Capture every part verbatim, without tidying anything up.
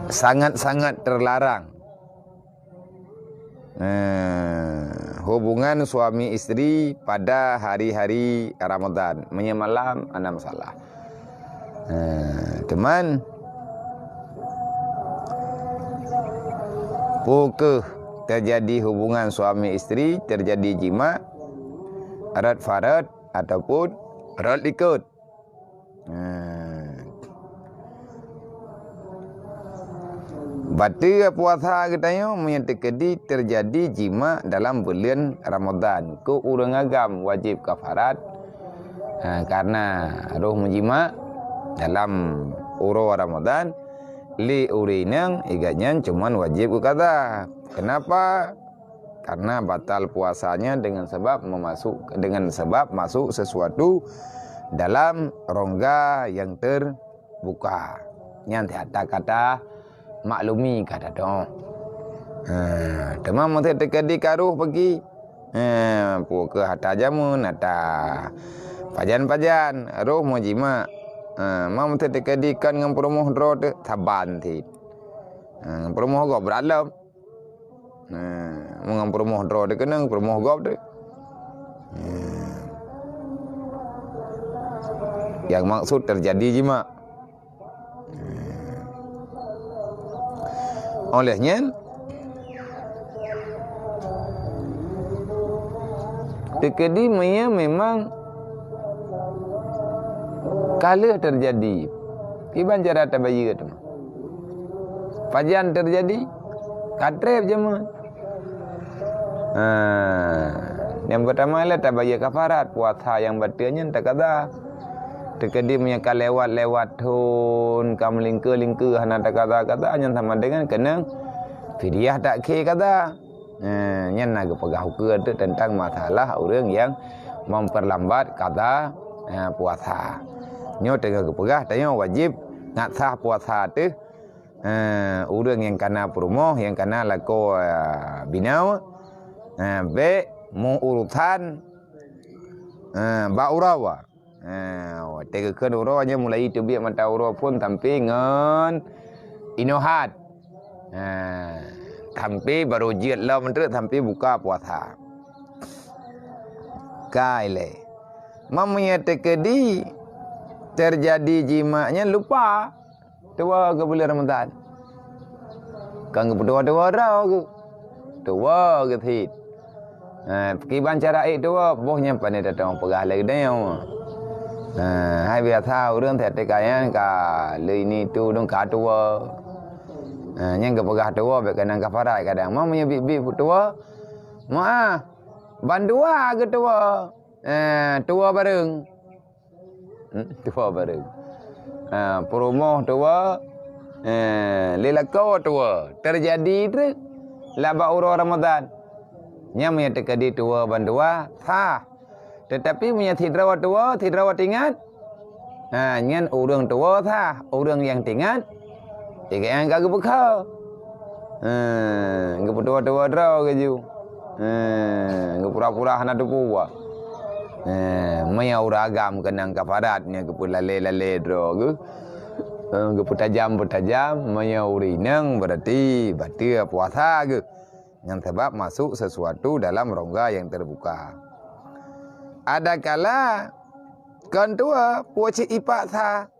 sangat-sangat terlarang, eh, hubungan suami istri pada hari-hari Ramadan, meunyoe malam hana masalah. Eh, teuma, peu kheueh terjadi hubungan suami istri, terjadi jima, rot farot ataupun rot likot. Nah, bateue puasa geutanyoe meunyoe teukeudi terjadi jima dalam buleuen Ramadan. Keu ureuëng agam wajéb kafarat, ha, karena roh meujima dalam uroe Ramadan, lé ureuëng inong, igat nyan cuman wajéb geukaza. Kenapa? Karena batal puasanya dengan sebab memasuk, dengan sebab masuk sesuatu dalam rongga yang terbuka. Nyan kata-kata maklumi kata tu. Ha, teuma meusti teukeudi karoh pagi. Ha, peu kheueh ata jameun, ata pajan-pajan, roh meujima. Ha, ma meusti teukeudi kon ngon peurumoh droe teuh saban cit. Ha, ngon peurumoh gob brat lom. Nah, meungon peurumoh droe teuh keunong, peurumoh gob teuh. Nah. Yang maksud terjadi jima. Nah. Oleh nyan, teukeudi meunyoe memang ka lheueh terjadi, kiban cara tabayeue teuma. Pajan terjadi, ka treb jameun. Ha, nyang peurtama ialah tabayeue kafarat, puasa nyang bateue nyan takaza. Teukeudi meunyoe ka lewat-lewat thon, ka meulingkeue-lingkeue hana takaza-kaza, nyan sama dengan keunong fidyah takhir kaza. Ha, nyan na geupeugah ukeue teuk teuntang masalah ureuëng nyang memperlambat kaza, ha, puasa. Nyoe teungoh geupeugah tanyoe wajéb ngat sah puasa teuh, ha, ureuëng nyang kana peurumoh, nyang kana lakoe, ha, binoe, ha, bék meu urosan, ha, bak uroe. Ha, watée geukheun uroe nyan mulai teubiet mata uroe phon sampai ngon inoe hat. Ha, sampai barô jeuet lom treuk sampai buka puasa. Ka ilée. Meunyoe teukeudi teujadi jima nyan lupa. Tuwoe keu buleuen Ramadhan. Kon geupeutuwoe-tuwoe droe geuh. Tuwoe geuh cit. Ha, kiban cara ék tuwoe, boh nyan pane tatong peugah lé geutanyoe. Ha, hai biasa ureuëng teuka nyan ka lheueh ini tu dong ka tuwoe. Ha, nyan geupeugah tuwoe bék keunong kafarat kadang. Meunyoe biet-biet tuwoe, meuah, bandua geutuwoe. Ha, tuwoe bareng. Hmm, tuwoe bareng. Ha, peurumoh tuwoe, eh, lé lakoe tuwoe. Teujadi treuk lam bak uroe Ramadhan. Nyan meunyoe teukeudi tuwoe bandua, sah. Teutapi meunyoe sidroe tuwoe, sidroe teuingat, ha, nyan ureuëng tuwoe sah, ureuëng nyang teuingat, Tiga nyang ka geupeuka. Ha, geupeutuwoe-tuwoe droe geuh ju. Ha, geupura-pura hana teupeue. Ha, meunyoe ureuëng agam keunong kafarat nyan geupeulalé-lalé droe geuh. Ha, geupeutajam-peutajam, meunyoe ureuëng inong berarti bateue puasa geuh. Nyan sabab masuk sesuatu dalam rongga yang terbuka. Adakala kon tuwoe, pucit ipaksa.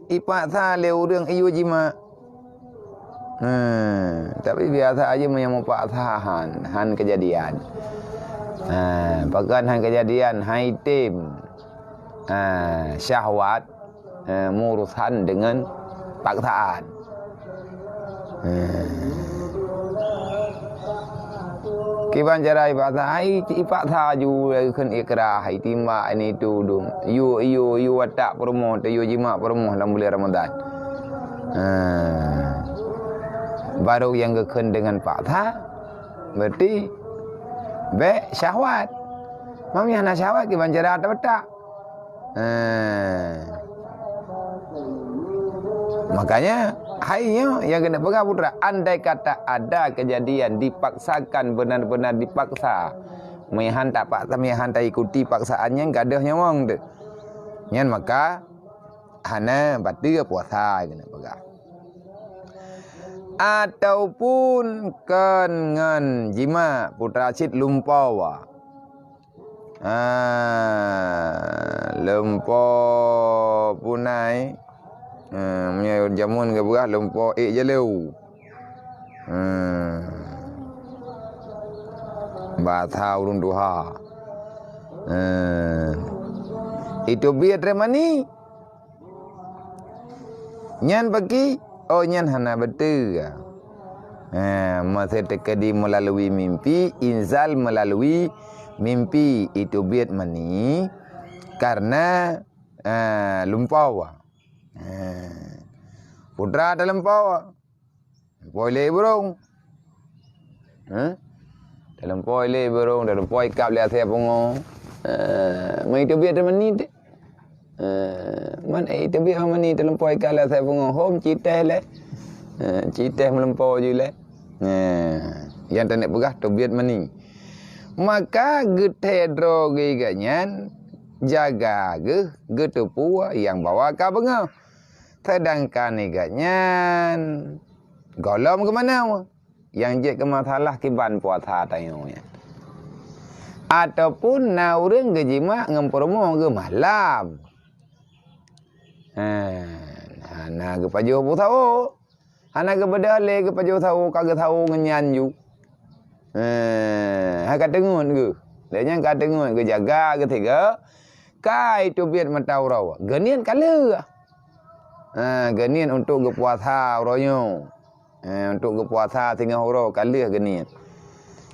Ipaksa lé ureuëng iyue jima. Hmm, tapi biasa aja meunyoe meupaksa han, han keujadian. Ha, pakon han keujadian, hai tem. Ha, syahwat, ha, meurusan dengan paksaan. Hmm. Kiban cara ipaksa, ai ipaksa ju kheun ikrah, itimbak ini tu dum. Yu, yu, yu watak peurumoh, teu yu jima peurumoh lam buleuen Ramadhan. Ha. Baru nyang geukheun dengan paksa, berarti bék syahwat. Meunyoe hana syahwat, kiban cara tapetak. Ha. Makanya, hai nyoe nyang keuneuk peugah putra, andai kata ada kejadian dipaksakan benar-benar dipaksa, meuhan tak paksa, meuhan tak ikuti paksaan nyan gadoh nyawong tu. Nyan maka hana bateue puasa keuneuk peugah. Ataupun kon ngon jimak, putra cit lumpoe. Ha, lumpoe punai. Ha, meunyoe jameun geupeugah lumpoe ék jaleu. Ha. Bahasa ureuëng tuha. Ha. Itu biet remani. Nyan bagi, oh, nyan hana beutôi. Ha, masa teukeudi meulalu mimpi, inzal meulalu mimpi, itu biet mani karena, ha, lumpoe. Ha. Putra talumpoe. Lumpoe lé burông. Ha? Talumpoe lé burông, talumpoe ikab lé asèe pungo. Ha, meuitu biet mani teuh. Eh, man, eh, teubiet mani talumpoe ka lasai pungo hom citeh lé. Eh, citeh meulumpoe ju lé. Eh, nyang taneuk peugah teubiet mani. Maka geuthée droe geuh nyan jaga geuh geuteupeue nyang bahwa ka beungoh. Seudangkan igat nyan gohlom keumanö? Nyang jeuet keu masalah kiban puasa tanyoe nyan. Ataupun na ureuëng geujimak ngon peurumoh geuh malam. Ha, hana geupajoh bu sawo. Hana geubeudôh lé geupajoh sawo, ka geusawo ngon nyan ju. Ha, ha ka teungeut geuh. Lé nyan ka teungeut geujaga geusigoe. Ka iteubiet mata uroe. Geuniet ka lheueh. Ha, geuniet untuk geupuasa uroe nyoe. Eh, untuk geupuasa singoh uroe ka lheueh geuniet.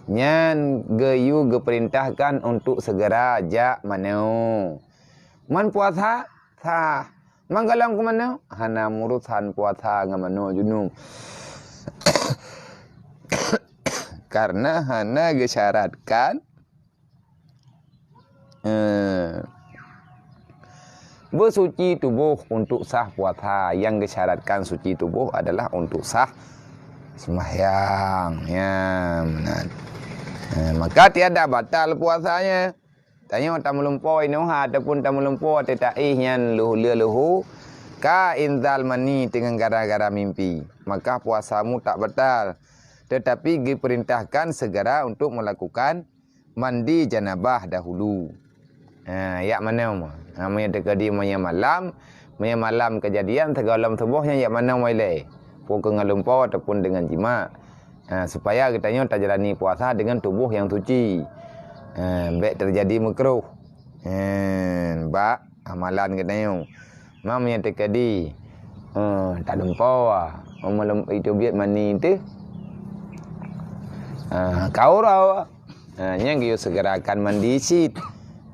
Nyan geuyue geupeurintahkan untuk seugera jak manoe. Man puasa sah. Man gohlom keumanö? Hana meurusan puasa ngon manoe junub. Karena hana geusyaratkan Eh, beusuci tuboh untuk sah puasa. Nyang geusyaratkan suci tuboh adalah untuk sah seumahyang. Ya, meunan. Eh, maka tiada batal puasanya. Tanyoe tameulumpoe inoe ha ataupun tameulumpoe ateueh taéh nyan leuh-, leuh-, leuhu, ka inzal mani teungoh gara-gara mimpi, maka puasamu tak batal. Tetapi geupeurintahkan segera untuk melakukan mandi janabah dahulu. Ha, jak manoe. Ha, meunyoe teukeudi meunyoe malam, meunyoe malam keujadian sigohlom suboh nyan jak manoe ilée, peu kheueh ngon lumpoe ataupun deungon jimak. Ha, supaya geutanyoe tajalani puasa deungon tuboh nyang suci. Ha, bék teujadi meukruh. Ha, bak amalan geutanyoe. Mam nyang teukeudi, eh, talumpoe, eh, malum iteubiet mani teuh. Ah, ka uroe. Ah, nyang geuyue segerakan mandi cit.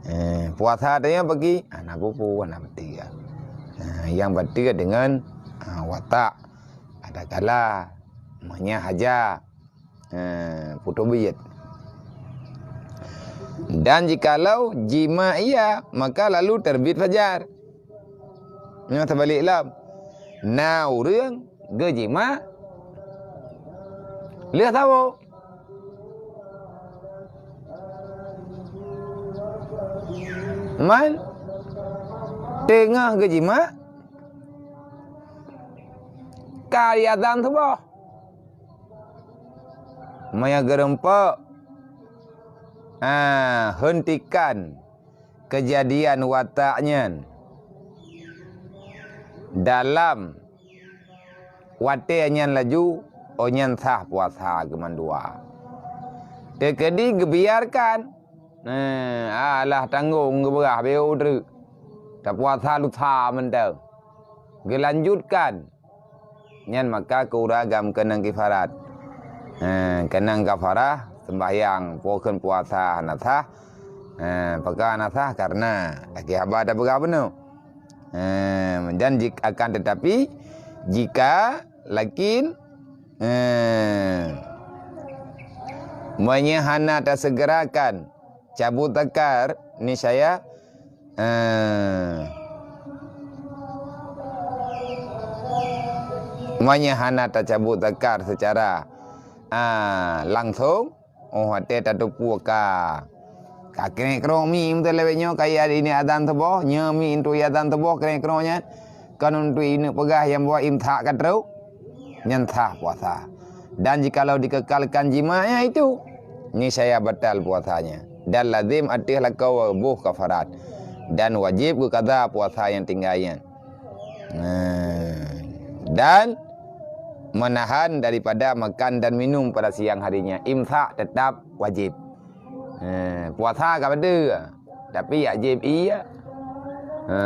Eh, puasa teuh nyang bagi, ah, na peue-peue, na beutôi. Ah, nyang beutôi deungon, ah, watak. Adakala, meunyoe haja, eh, putôh biet. Dan jikalau jimak iya, maka lalu terbit fajar. Nyoe teubalek lom. Na ureuëng geujimak lheueh sawo. Man teungoh geujimak ka jiazan suboh. Meunyoe geurumpok, ah, heuntikan keujadian watak nyan dalam watée nyan laju, oh nyan sah puasa geuh mandua. Teukeudi geubiarkan, nah, alah tanggong geubeurah beu treuk. Tapuasa lusa mantong. Geulanjutkan. Nyan maka keu ureuëng agam keunong kifarat. Ha, keunong kafarah sembahyang, pokon puasa hana sah. Ha, pakon hana sah karena lagée haba tapeugah bunoe. Ha, dan jik-, akan tetapi jika lakin, ha, meunyoe hana tasegerakan cabut zakar, niscaya, eh, meunyoe hana tacabut zakar secara, ah, langsung, oh, watée tateupeue ka, ka krek-krok mi, meunteuk lewat nyoe kaya ini azan suboh, nyoe mi untuk azan suboh krek-krok nyan, kon untuk ineuk peugah nyang buet imsak ka trok. nyan sah puasa. Dan jikalau dikekalkan jimaknya itu, niscaya batal puasanya. Dan lazim ateueh lakoe boh kafarat. Dan wajib geuqada puasa nyang tinggai nyan. Nah, dan menahan daripada makan dan minum pada siang harinya. Imsak tetap wajib. Eh, puasa ka padum, tapi yak jieb ie. Ha,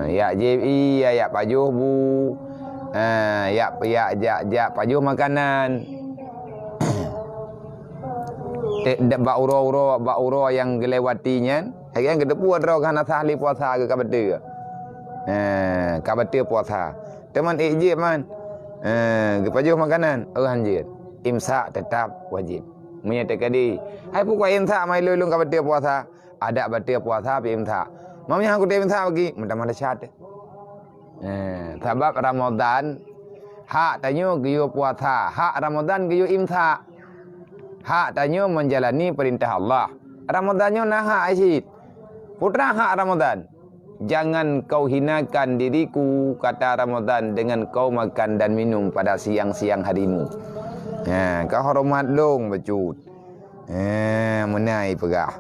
yak jieb ie, yak pajoh bu. Ha, yak, yak, yak, yak pajoh makanan. Eh, da-, bak uroe-uroe, bak uroe nyang geulewati nyan, hai kan geuteupeue droe ka hana sah lé puasa geuh ka bateue. Ha, ka bateue puasa. Teuma ék jieb man. Ha, geupajoh makanan, oh hanjeuet. Imsak tetap wajib. Meunyoe teukeudi, hai pukon imsak mai lôn-lôn ka bateue puasa. Adak bateue puasa pih imsak. Meunyoe hana kutem imsak bagi, meutamah desya teuh. Eh, sabab Ramadan, hak tanyoe geuyue puasa, hak Ramadan geuyue imsak. Hak tanyoe menjalani perintah Allah. Ramadan nyoe na hak cit. Peue teuma hak Ramadan? "Jangan kau hinakan diriku," kata Ramadan, "dengan kau makan dan minum pada siang-siang harimu." Ha, kau horeumat lôn bacut. Ha, meunan peugah.